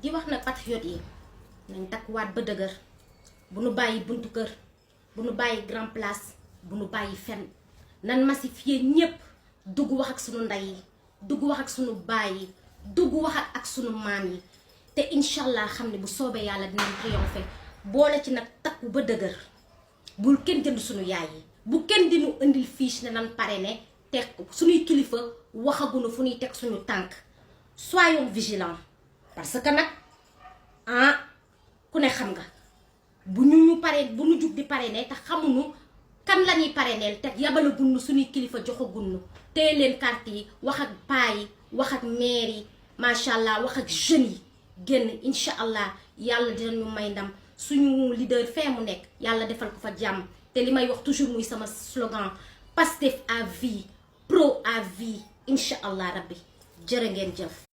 di wax nag patriote yi nañ takkuwaat ba dëgër bu nu bàyyi buntu kër bu nu bàyyi grand place bu nu bàyyi fenn nan massifier ñépp dugg wax ak sunu ndey yi dugg wax ak sunu baay yi dugg wax ak sunu maam yi te incha allah xam ne bu soobee yàlla dinañ triompher boole ci nag takku ba dëgër bul kenn jënd sunu yaay yi bu kenn dinu indil fiche ne nan pare ne teg suñuy kilifa waxagunu fu ñuy teg suñu tànk soyons vigilants parce que nag ku ne xam nga bu ñu jug di pare ne te xamuñu kan la ñuy pare neel teg yabala gunnu suñuy kilifa joxa gunnu téye leen carte yi wax ak paa yi wax ak maire yi macha allah wax ak jeunes yi génn incha allah yàlla dinañu may ndam suñu leader fee mu nekk yàlla defal ko fa jàmm te li may wax toujours muy sama slogan Pastef à vie pro à vie incha allah rabbi jërë ngeen jëf.